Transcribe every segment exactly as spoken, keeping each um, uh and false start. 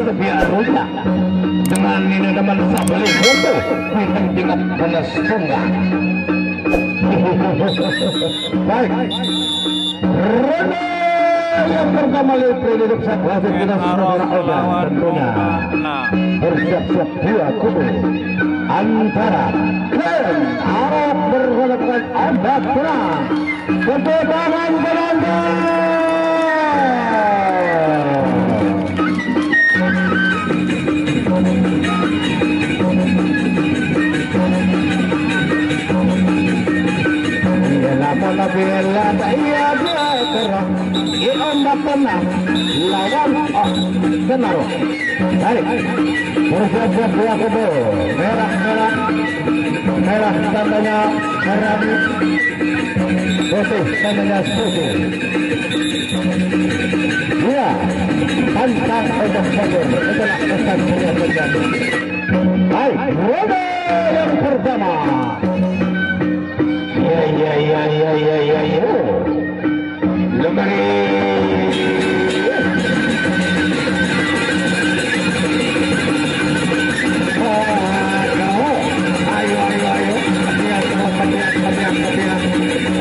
Setia Ruda dengan ini teman sabali foto, bintang tingkat panas tunggal. Baik. Ronde yang pertama, Lipri di Duksak Klasik kita semua orang obat tentunya. Bersiap-siap dua kubu antara Glenn Arab berhadapan ombak tenang. Tepuk tangan penonton. Iya, lama nabi, lama iya, dia terang. Iya, ombak tenang. Lawan, oh, benar. Baik. Bersiap-siap dua kubu. Merah, merah. Merah tandanya merah. Putih tandanya setuju. Iya, pantang untuk mundur. Itulah pesan pria terjadi. Baik, ronde yang pertama. Iya, iya, iya, iya, iya, iya, iya. Lemari. Ayo, ayo, ayo. Kebiak, kebiak, kebiak, kebiak.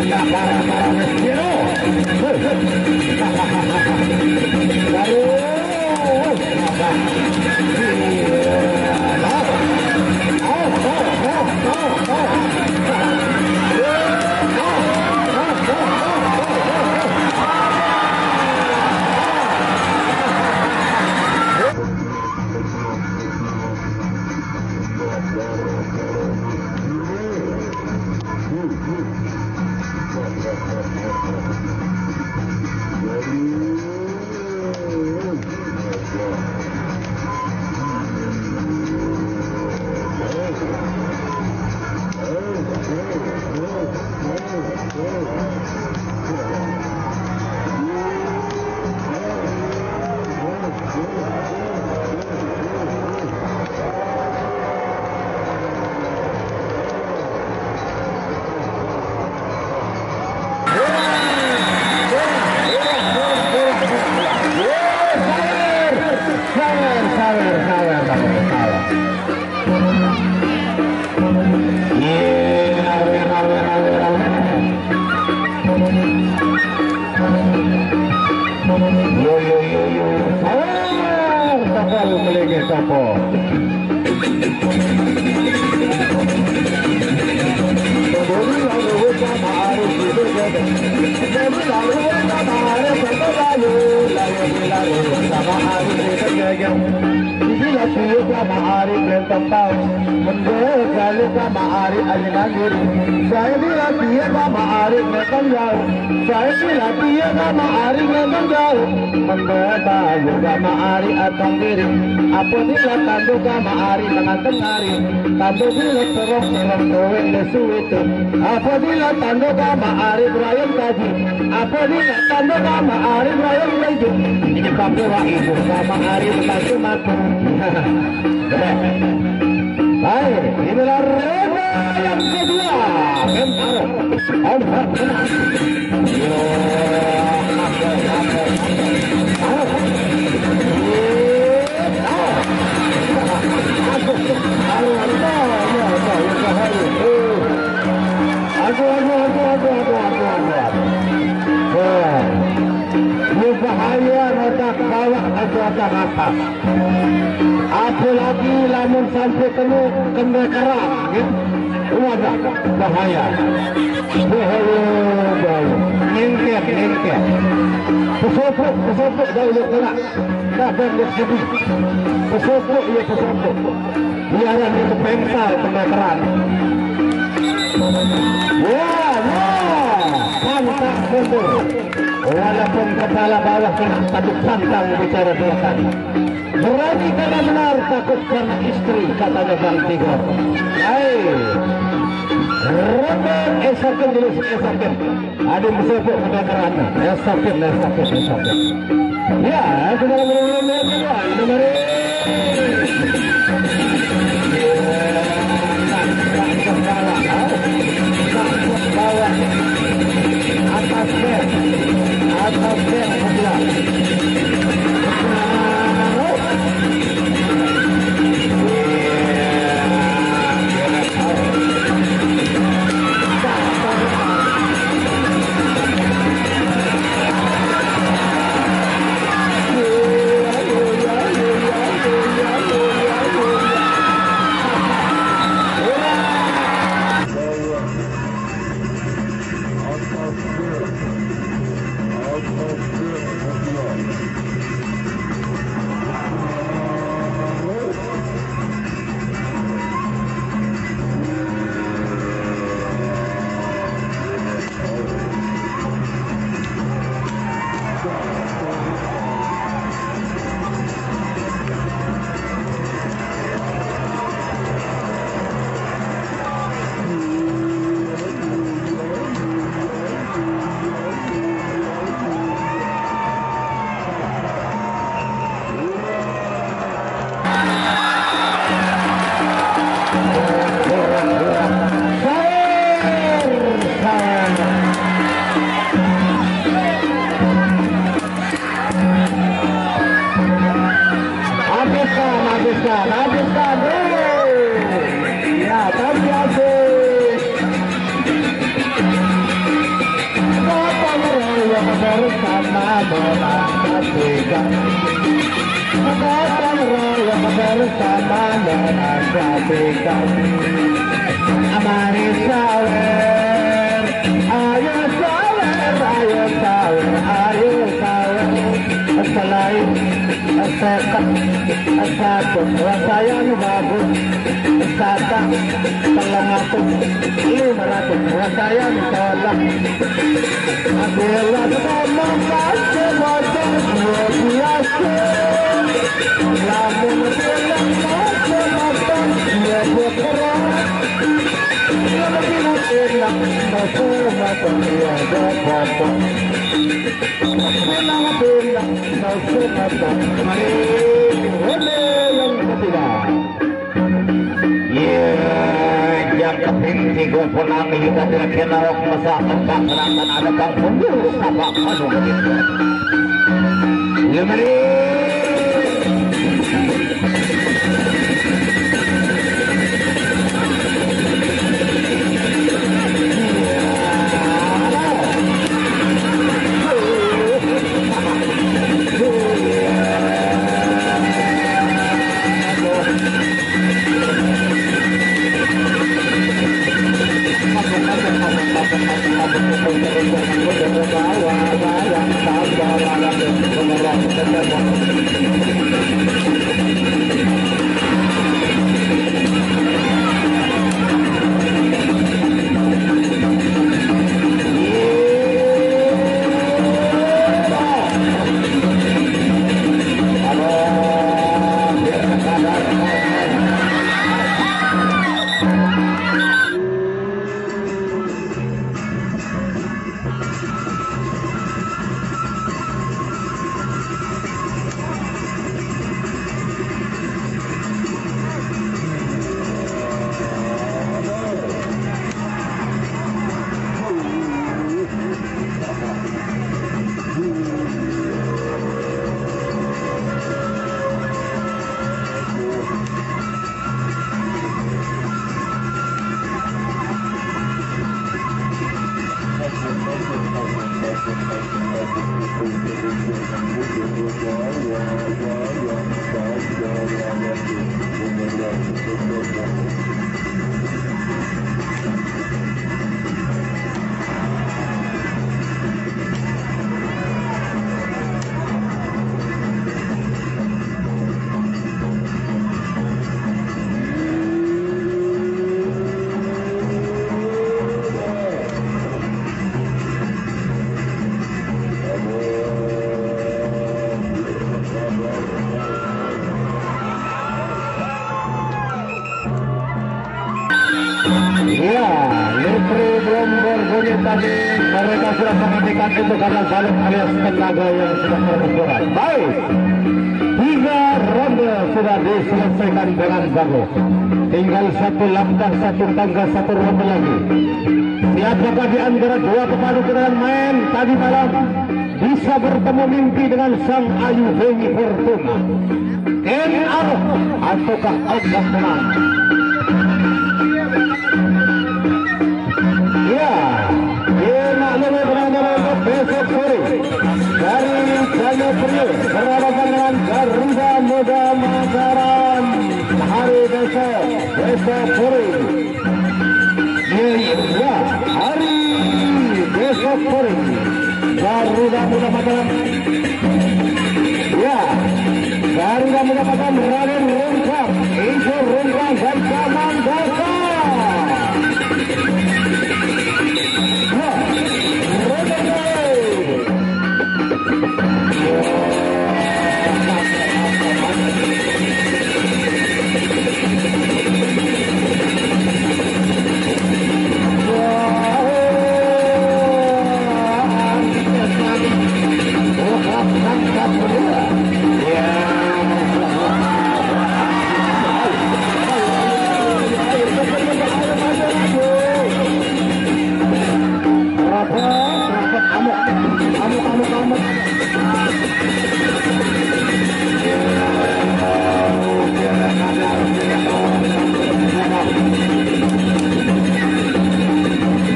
Enggak parah-parah, Mas Jero. Baru. Yo, yo, yo, yo, yo. Sabar, sabar, melengeh, sabar. Mendeka luka maari alinangiri. Saya bilang dia sama Arif datang jauh. Saya bilang dia sama Arif datang jauh. Mendeka luka maari atang diri. Apa dia tanduk sama Arif dengan tengari. Tanduk dia terus terus kawin lesu itu. Apa dia tanduk sama Arif Ryan tadi. Apa dia tanduk sama Arif Ryan lagi. Ini kampura itu sama Arif macam-macam. Baik, inilah ronde yang kedua. Kentaro. Ombak tenang. Yo, masuk, masuk, masuk. Aduh. Aduh, aduh, aduh, aduh, aduh, aduh, aduh. Aduh, aduh, aduh, aduh, aduh, aduh, aduh, aduh. Wah. Ini bahaya, Awak kekuatan atas. Apalagi lamun sampai kena, kena kerang, ya. Wadah, bahaya. Bahaya, bahaya. Ngengket, ngengket. Pesopok, pesopok, dah udah kena. Dah, dah, dah, sedih. Pesopok, ya, pesopok. Biaran itu pengsal kena kerang. Ya, ya. Pantas mundur. Walaupun kepala bawah kena, tapi pantang bicara dua kali. Berani karena benar, takut karena istri, katanya Bang Tigor. Hai, rebut esakin dulu, esakin. Ada yang bersepuk ke belakang, esakin, esakin, esakin. Ya, sudah mulai, mulai, mulai, mulai, mulai. Atas bed. Atas bed sebelah. Habiskan, habiskan, habiskan. Ya, tapi habis. Gotong royong bersama melangkah tiga. Gotong royong bersama melangkah tiga. Mari sawer, ayo sawer, ayo sawer, ayo sawer. Selain seket, satu, wasayan bagus. Kata, telung atus, lima ratus, wasayan tolak. Bila ngomong kasih bocor, dua belas. Lamun bilang kasih bocor, dia bergerak. Lamun bilang enak, kasih bocor, dia bergerak. Bilang enak, kasih bocor. Mari, ini yang ketiga. Iya, jang keping tiga punang, kita tidak kena rok mesah tempat, sedangkan ada kang pundur sabak anu gitu. Iya, mari. Belum berbunyi tadi, mereka sudah menghentikan itu karena balik alias tenaga yang sudah terbenturan. Baik, tiga ronde sudah diselesaikan dengan bagus. Tinggal satu langkah, satu tangga, satu ronde lagi. Siapakah di antara dua pemadu kendaraan main tadi malam bisa bertemu mimpi dengan Sang Ayu Dewi Fortuna? Ken Arok ataukah Om Bambang? Ya, dimaklumi penonton untuk besok sore dari Jaya Priok berhadapan dengan Garuda Muda Mataram hari besok, besok sore. Ya, ya, hari besok sore Garuda Muda Mataram. Ya, Garuda Muda Mataram, Raden Rungkang, Ijo Rungkang dan Kamandaka. Ya, Raden Rungkang.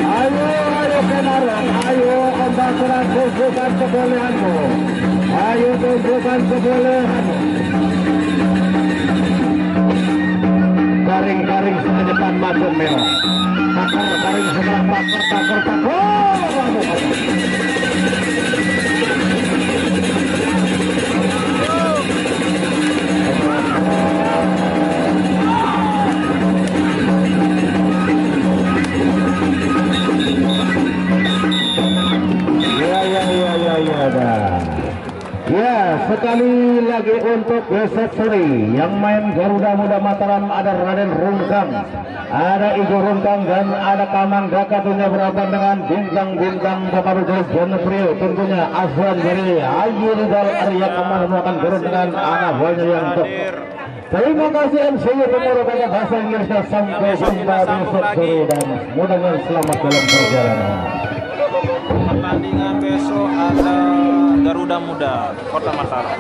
Ayo, ayo, Kenaro, ayo, Om Basuran, tunjukkan kebolehanmu. Ayo, tunjukkan kebolehanmu. Garing-garing sedepan madu merah. Takar garing sebelah takar, takar, takar. Ya, ya, ya, ya, ya, dah. Ya, sekali lagi untuk besok sore yang main Garuda Muda Mataram ada Raden Rungkang, ada Ijo Rungkang dan ada Kamandaka, tentunya berhadapan dengan bintang-bintang pemadu jelas John Prio, tentunya Azwan dari Ayu Rizal Arya Kamar melakukan guru dengan anak buahnya yang top. Terima kasih M C U Pemurubahnya bahasa Inggrisnya, sampai jumpa besok sore dan mudah-mudahan selamat dalam perjalanan. Pertandingan besok ada Garuda Muda Kota Mataram.